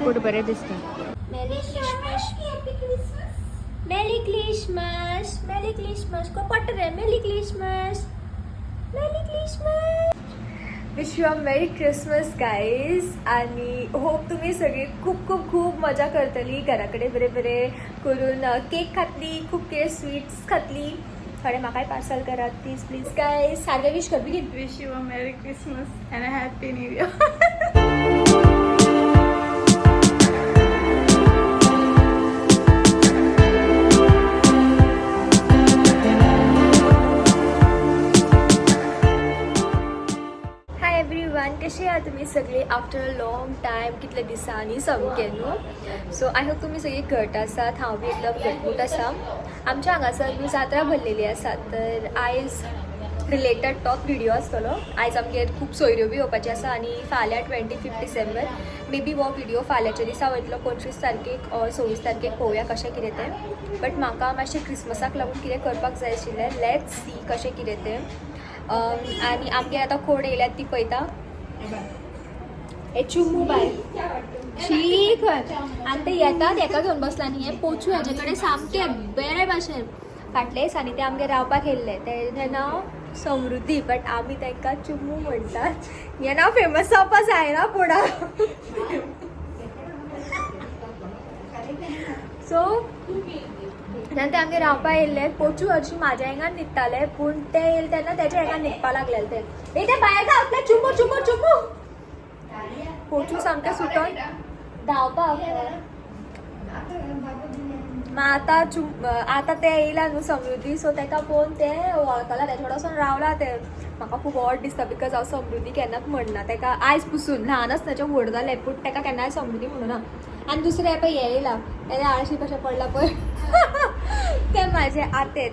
मुकुट बरें दिसता. Merry Christmas, merry Christmas, merry Christmas. को पट्ट रे. Merry Christmas, merry Christmas. Wish you a merry Christmas guys. आनी होप तुमी सगळी खूब खूब खूब मजा करतली. घरा कडेन बरें बरें करून केक खातली, खूब कितें स्वीट्स खातली. थोडे म्हाकाय पार्सल करात प्लीज प्लीज गायज. सारकें विश कर बेगीन. Wish you a Merry Christmas and a Happy New Year. Hi everyone, कशी आहात तुम्ही सगळे? आफ्टर अ लॉंग टायम, कितले दिसांनी सामकें न्हू. सो I hope तुमी सगळी घट आसात. हांव बी एकदम घटमूट आसा. आमच्या हांगासर न्हू जात्रा भरलेली आसा, तर आयज रिलेटेड टॉप व्हिडिओ आसतलो. आयज आमगेर खूब सोयऱ्यो बी येवपाच्यो आसा आनी फाल्यां 25 डिसेंबर, मे बी हो व्हिडिओ फाल्यांच्या दिसा वयतलो, 25 तारखेक ऑर 26 तारखेक. पळोवया कशें कितें तें. बट म्हाका मातशें क्रिसमसाक लागून कितें करपाक जाय आशिल्लें. Let's see कशें कितें तें. आनी आमगेर आतां कोण येयल्यात ती पळयता. हे चुमू बाय शी खंय. आनी ते येतात हेका घेवन बसला आनी हे पोचू हेजे कडेन सामकें बरे भाशेन. फाटल्या दिसांनी ते आमगेर रावपाक येयल्ले. तेजें नांव समृद्धी, बट आमी तांकां चुमू म्हणटात. हें नांव फेमस जावपा जायना पूण. सो तेन्ना ते आमगेर रावपा येयल्ले. पोचू हरशीं म्हाज्या हिंगान न्हिदताले, पूण ते येयले तेन्ना तेज्या हिंगान न्हिदपा लागलेले ते. ए ते भायर धांवतले. चुमू चुमू चुमू. पोचू सामकें सुटोन धांवपाक. मागीर आतां चुम आतां ते येयला न्हू समृद्धी, सो ताका पळोवन ते वळखला. तेच्या कडेन वचोन रावला ते. म्हाका खूब ऑड दिसता because हांव समृद्धी केन्नाच म्हणना ताका. आयज पुसून ल्हान आसतनाचें व्हड जालें, पूण ताका केन्नाय समृद्धी म्हणुना. आनी दुसरें पळय हें येयला, तेजें आळशी कशें पडलां पळय. ते म्हाजे आते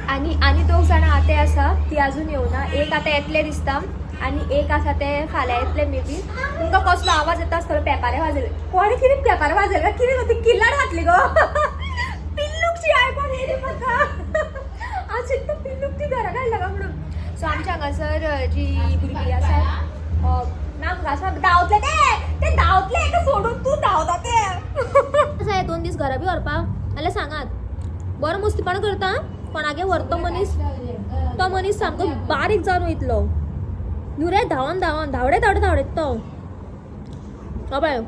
आनी आनी दोग जाणां आते आसा, ती अजून येवना. एक आतां येतलें दिसता आनी एक आसा ते फाल्यां येतले मे बी. तुमकां कसलो आवाज येता आसतलो, पेपारे वाजयले कोणें. कितें पेपारे वाजयले? कितें ती किल्लार घातली गो पिल्लूकशी आयकोन येयली म्हाका. हांव चिंत्ता पिल्लूक ती घरा काडला काय म्हणून. सो आमच्या हांगासर जी भुरगीं आसा ना, हांगासर धांवतले ते. ते धांवतले एका सोडून तूं धांवता ते. आसा हे 2 दीस घरा बी व्हरपाक जाल्यार सांगात. बरो मुस्तीपण करता. कोणागे व्हरतो मनीस, तो मनीस सामको बारीक जावन वयतलो न्हू रे. धांवन धांवन धांवडे धांवडे धांवडे तो. हो पळय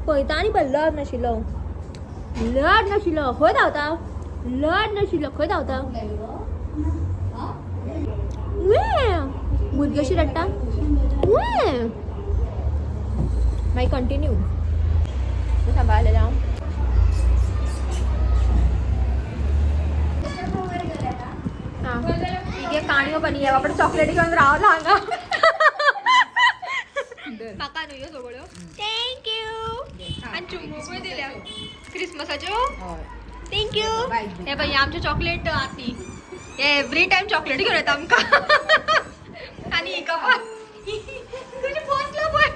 पळयता आनी पळय. लड नाशिल्लो, लड नाशिल्लो. खंय धांवता? लड नाशिल्लो, खंय धांवता? भुरगीं अशी रडटा. मागीर कंटिन्यू सांबाळलें हांव. हां, काणयो पण ये बापडे चॉकलेटी घेवन रावला हांगा. म्हाका न्हू ह्यो सगळ्यो. Thank you. आनी चुमूकूय दिल्या क्रिसमसाच्यो. Thank you. हे बाई आमचे चॉकलेट आती. हे एवरी टायम चॉकलेट घेवन येता आमकां. आनी हिका पळय, तुजें बसलो पळय.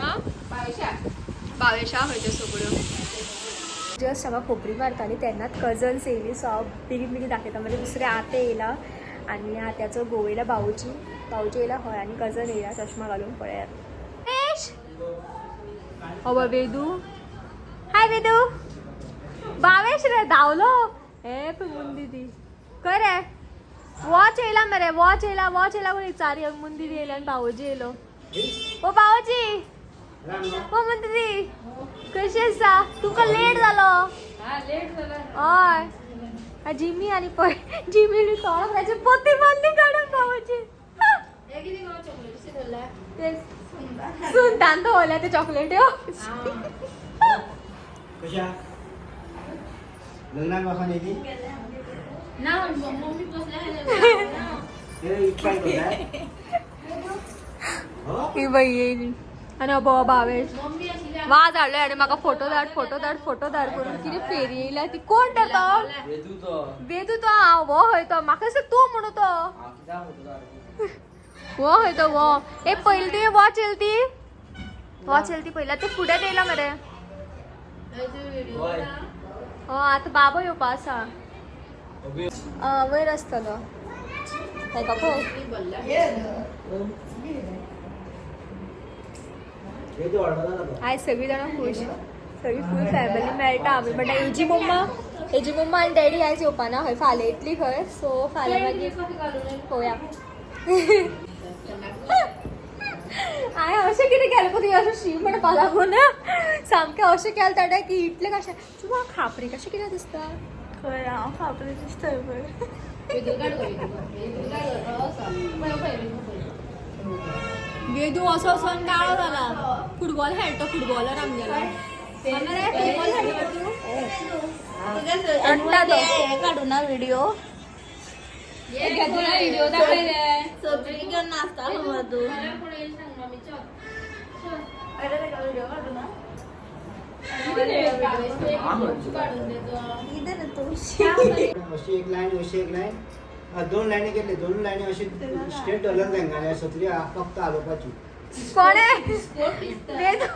हां, बावेशा खंय त्यो सगळ्यो. जस्ट हांगा खोपरी मारताली तेन्नाच कजन्स येयली. सो हांव बेगीन बेगीन दाखयता. म्हणजे दुसरे आते येयला आनी आत्याचो घोव येयला, भाऊजी. भाऊजी येयला हय. आनी कजन येयला चश्मा घालून, पळयात. हो बाय वेदू. हाय वेदू. बावेश रे धांवलो. हे पळय मुंदी ती खंय रे. वॉच येयला मरे, वॉच येयला, वॉच येयला. कोण विचारी. मुंदी येयला आनी भावोजी येयलो. ओ भावोजी, ओ मुंदी, कशी आसा? तुमकां लेट जालो. हय, जिमी. आनी पळय जिमी तोंडाक ताची पोती मारली काडून भावोजी. सुंतान दवरल्या ते चॉकलेट्यो. कशा लग्नाक वचोन येयली ते इतकाय करताय हो. ही बाई येयली आनी अबो भावेश वाज हाडलो. आनी म्हाका फोटो धाड, फोटो धाड, फोटो धाड करून कितें फेरी येयल्या ती. कोण तर तो वेदू तो. हांव हो हय तो. म्हाका दिसता तूं म्हणू तो हो हय तो हो. ए पयलीं तुवें वॉच येयली ती, वॉच येयली ती पयली. आतां फुडें येयला मरे. हय, आतां बाबा येवपा आसा. वयर आसतलो ताका पळय. आयज सगळीं जाणां खूश, सगळी फूल फॅमिली मेळटा आमी. म्हणटा हेजी मम्मा, हेजी मम्मा आनी डॅडी आयज येवपाना खंय, फाल्यां येतली खंय. सो फाल्यां मागीर पळोवया. हांवें अशें कितें केलें पळय, तुवें अशें शी म्हणपाक लागून सामकें अशें केलें ताणें की इतलें कशें तुका खापरी कशें कितें दिसता. खंय हांव खापरी दिसतय पळय. वेदू असो वचोन काळो जाला, फुटबॉल खेळटा, फुटबॉलर आमगेलो. फुटबॉल खेळटा तूं? रडटा तो. काडू ना व्हिडिओ. व्हिडिओ दाखयले. सगळी घेवन नाचता खबर तूं. अशी एक लायन, अशी एक लायन, दोन लायनी केली, दोन लायनी अशी स्ट्रेट धरलें तांकां सत्री फक्त हालोवपाची. कोण आहे? वेदू,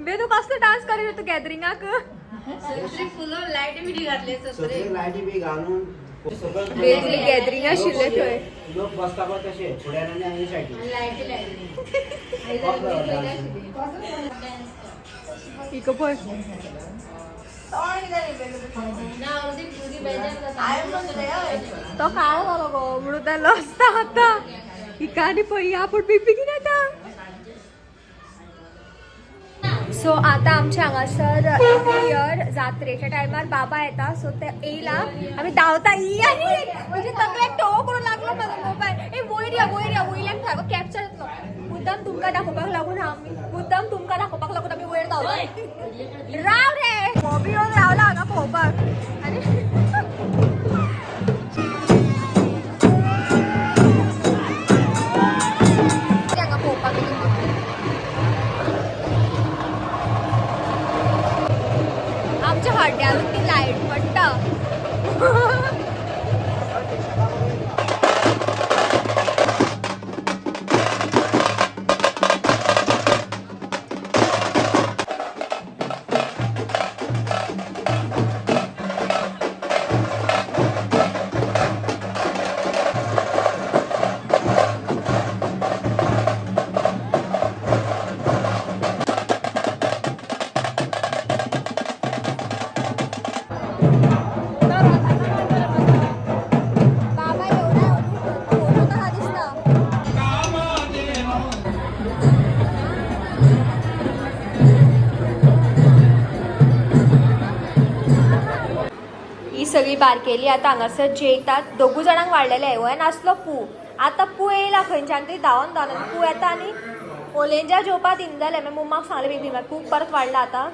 वेदू कसलो डान्स करीत तू गॅदरिंगाक? सत्री लायटी बी घालून सगळं. वेदूली गॅदरिंग आशिल्लें थंय. लोक बसता पळय तशे फुड्यान आनी हांगा सायडीन. इको पळय. तो काळो जालो गो म्हणून त्या लजता आतां. हिका आनी पळय या पूण बेगीन बेगीन येता. सो आतां आमच्या हांगासर एवरी इयर जात्रेच्या टायमार बाबा येता. सो ते येयला, आमी धांवता. ई आनी म्हणजे तकलेक ठोव करूं लागलो म्हाजो मोबायल. ए वयर या, वयर या, वयल्यान सारको कॅप्चर येतलो. मुद्दाम तुमकां दाखोवपाक लागून आमी, मुद्दाम तुमकां दाखोवपाक लागून आमी वयर धांवता. राव रे, हो बी येवन रावला हांगा पळोवपाक. आनी हांगा पळोवपाक येयला. आमच्या हड्ड्यारून ती लायट पडटा. बाबा येवना फोटो कसा दिसता. ही सगळी बारकेली आतां हांगासर जेयतात. दोगूय जाणांक वाडलेले हें नासलो पू. आतां पू येयला खंयच्यान तरी धांवन धांवन पू येता आनी ओलेंजा जेवपा दिना जालें. मागीर मम्माक सांगलें बेगीन, मागीर पू परत वाडला आतां.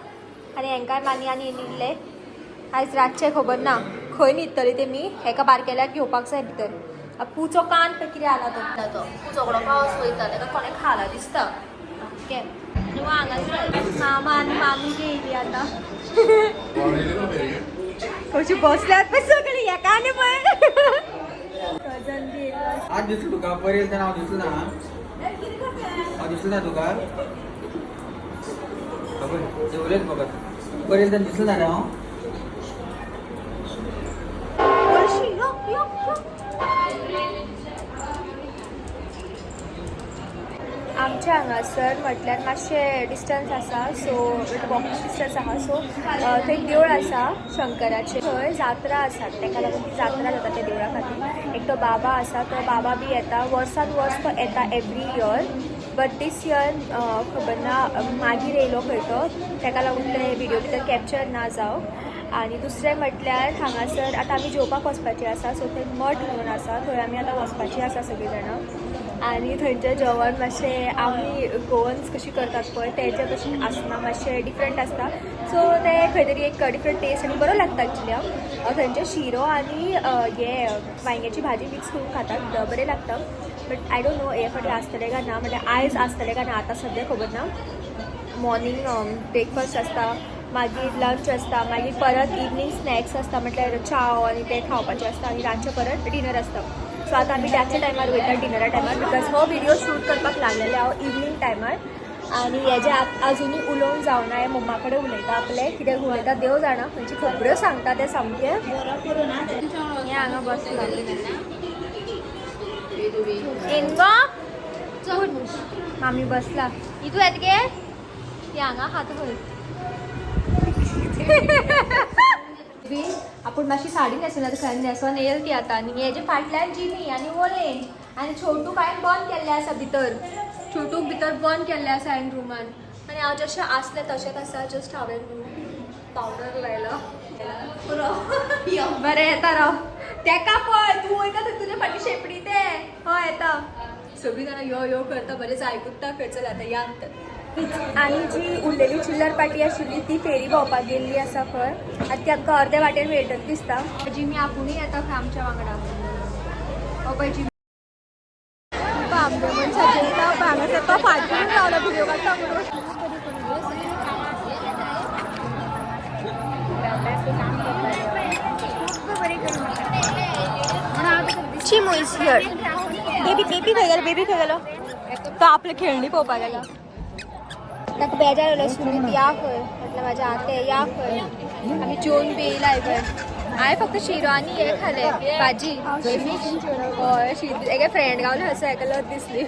आनी हेंकाय मानी आनी न्हिदले. आयज रातचें खबर ना खंय न्हिदतली तेमी. हेका बारकेल्याक घेवपाक जाय भितर. पूचो कान पळय कितें जाला तो. पू झगडो पावस वयता ताका कोणें खाला दिसता. ओके हांगासर मामा आनी मामी येयली आतां. कशी बसल्यात पळय सगळी एका आनी पळय कजन बी येयलो. आज दिसलो तुका परेल तेन्ना हांव दिसलो ना, हांव दिसलो ना तुका खबर जेवलेच फकत परेल तेन्ना दिसलो ना रे हांव. हरशीं, यो, यो, यो. आमच्या हांगासर म्हटल्यार मातशें डिस्टन्स आसा. सो वॉकिंग डिस्टन्स आसा. सो थंय देवूळ आसा शंकराचें, थंय जात्रा आसा. ताका लागून ती जात्रा जाता त्या देवळा खातीर. एकटो बाबा आसा, तो बाबा बी येता वर्सान वर्स, तो येता every year. But this year खबर ना मागीर येयलो खंय तो, ताका लागून ते व्हिडिओ भितर कॅप्चर ना जावं. आनी दुसरें म्हटल्यार हांगासर आतां आमी जेवपाक वचपाचीं आसा. सो थंय मठ म्हणून आसा, थंय आमी आतां वचपाचीं आसा सगळीं जाणां. आनी थंयचें जेवण मातशें आमी गोवन्स कशी करतात पळय तेजे भशेन आसना, मातशें डिफरंट आसता. सो तें खंय तरी एक डिफरंट टेस्ट आनी बरो लागता एक्चुली. थंयचें शिरो आनी हे वांयग्याची भाजी मिक्स करून खातात, बरें लागता. बट I don't know हे फावटी आसतलें काय ना, म्हणल्यार आयज आसतलें काय ना आतां सद्या खबर ना. मॉर्निंग ब्रेकफास्ट आसता, मागीर लंच आसता, मागीर परत इवनींग स्नॅक्स आसता, म्हटल्यार चाव आनी ते खावपाचें आसता, आनी रातचें परत डिनर आसता. सो आतां आमी रातच्या टायमार वयता डिनरा टायमार, because हो व्हिडिओ शूट करपाक लागलेले हांव इवनींग टायमार. आनी हेजे आजुनूय उलोवंक जावना. हे मम्मा कडेन उलयता आपलें कितें उलयता देव जाणा, खंयची खबऱ्यो सांगता ते सामकें. हें हांगा बसलां. येन गो. मामी बसला. इतू येत गे, ती हांगा खाता खंय. बी आपूण मातशी साडी न्हेसना, खंय न्हेसोन येयल ती आतां. आनी हेजे फाटल्यान जिमी आनी ओलेन आनी छोटूक हांवें बंद केल्लें आसा भितर. छोटूक भितर बंद केल्लें आसा हांवें रुमान. आनी हांव जशें आसलें तशेंच आसा, जस्ट हांवें पावडर लायलो. बरें येता राव. तेका पळय, तूं वयता थंय तुजे फाटी शेपडी ते. हय येता. सगळीं जाणां यो यो करता, बरेंच आयकुता खंय. चल आतां या. आनी जी उरलेली चिल्लर पाटी आशिल्ली ती फेरी भोंवपाक गेल्ली आसा खंय. आतां ती आमकां अर्दे वाटेर मेळटली दिसता. जिमी आपुणूय येता खंय आमच्या वांगडा. हो पळय जिमी. आमगे मनशाचे येता हांगासर तो फाटल्यान रावला व्हिडिओ काडटा म्हणून. Chimu is here. Baby, baby खंय गेलो? बेबी खंय गेलो? तो आपले खेळणी पळोवपाक गेला. ताका बेजार जालो सुमीत या खंय. म्हटलं माझ्या आते या खंय. आमी जेवन बी येयला खंय. हांवें फक्त शिरो आनी हे खाले भाजी. हय, शीत एका फ्रेंड गावलो असो एका लज दिसली.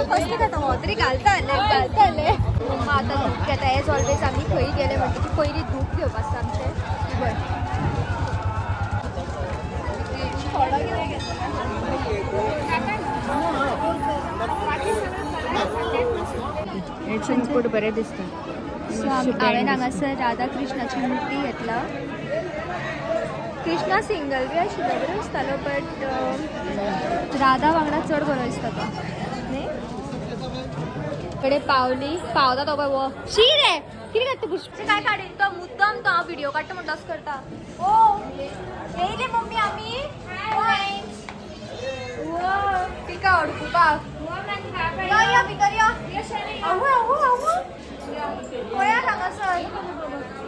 कसलें खाता हो तरी घालताले घालताले. मम्मा आतां धूप घेता. एज ऑलवेज आमी खंय गेले म्हणटकीर पयलीं धूप घेवप आसता आमचें. बरें. चिंचकोट बरें दिसता. सो हांवें हांगासर राधा कृष्णाची मुर्ती घेतला. कृष्णा सिंगल बी आशिल्लो बरो दिसतालो, बट राधा वांगडा चड बरो दिसता तो न्ही. कडे पावली पावता तो पळय. वो शी रे, कितें करता पुष्प? काय काडीन तो मुद्दम तो हांव व्हिडिओ काडटा म्हणून तसो करता. ओ येयले मम्मी आमी पिका अडकुपाक. यो यो भितर यो. आवय आवय आवय, पळयात हांगासर.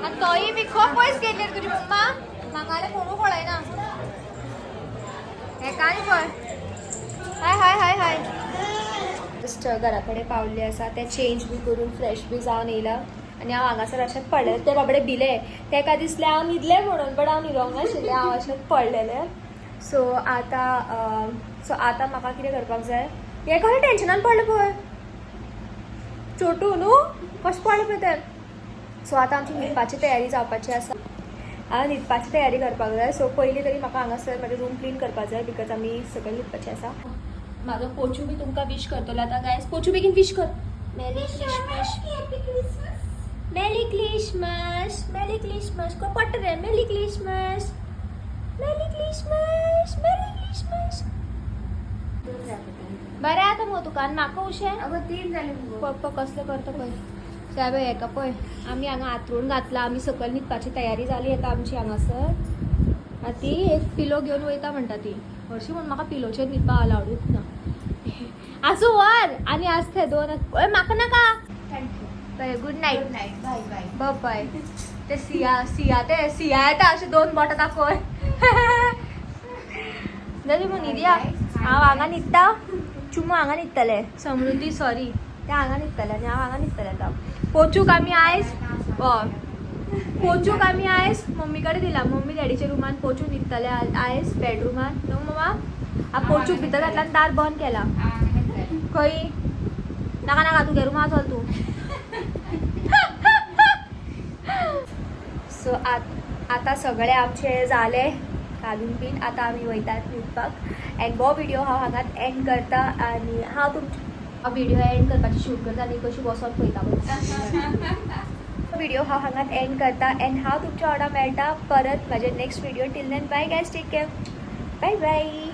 आनी तोय बी खूब पयस गेल्ली रे तुजी मम्मा. म्हाका कोणू पळयना. हेका आनी पळय. हाय हाय हाय हाय. जस्ट घरा कडेन पावल्ले आसा. ते चेंज बी करून फ्रेश बी जावन येयला आनी हांव हांगासर अशेंच पडलेलें. ते बाबडे भिले, तेका दिसलें हांव न्हिदलें म्हणून, बट हांव न्हिदोंक नाशिल्लें, हांव अशेंच पडलेलें. सो आतां म्हाका कितें करपाक जाय? हें खरें टेन्शनान पडलें पळय छोटू न्हू, कशें पडलें पळय तें. सो आतां आमची न्हिदपाची तयारी जावपाची आसा. हांवें न्हिदपाची तयारी करपाक जाय. सो पयलीं तरी म्हाका हांगासर म्हाजें रूम क्लीन करपाक जाय, because आमी सकयल न्हिदपाचें आसा. म्हाजो पोचू बी तुमकां विश करतलो आतां. गायज, पोचू बेगीन विश कर. Merry Christmas. Merry Christmas. Merry Christmas. को पट्ट रे. Merry Christmas, Merry Christmas, Merry Christmas. बरें आतां मुगो तुका आनी म्हाका उशें. अगो, तीन जाले मुगो. पळय पळय कसलें करता पळय सायब. हेका पळय, आमी हांगा आतरूण घातला. आमी सकयल न्हिदपाची तयारी जाली आतां आमची हांगासर. आतां ती एक पिलो घेवन वयता म्हणटा ती. हरशीं म्हूण म्हाका पिलोचेर न्हिदपाक अलावडूच ना. आसूं व्हर आनी आसते दोन. ओय, म्हाका नाका. Thank you. Good night. Good night, bye bye. Bye. ते सिया सिया, ते सिया येता अशें दोन बोटां दाखय. जाली मग न्हिदया. हांव हांगा न्हिदता, चुमू हांगा न्हिदतलें, समृद्धी सॉरी ते हांगा न्हिदतलें आनी हांव हांगा न्हिदतलें. आतां पोचूक आमी आयज, हय, पोचूक आमी आयज मम्मी कडेन दिला. मम्मी डॅडीच्या रुमान पोचू न्हिदतले आयज, बेडरुमान न्हू मम्मा? आ पोचूक भितर घातला आनी दार बंद केला. खंय नाका नाका, तुगे रुमा चल तूं. सो आतां सगळें आमचें जालें घालून बीन. आतां आमी वयतात न्हिदपाक एंड हो व्हिडिओ हांव हांगात एंड करता. आनी हांव तुमचे हांव व्हिडिओ एंड करपाची शूट करता आनी कशी बसोन पळयता. व्हिडिओ हांव हांगात एंड करता एंड हांव तुमच्या वांगडा मेळटा परत म्हाजे next video. Till then, bye guys, take care, bye bye.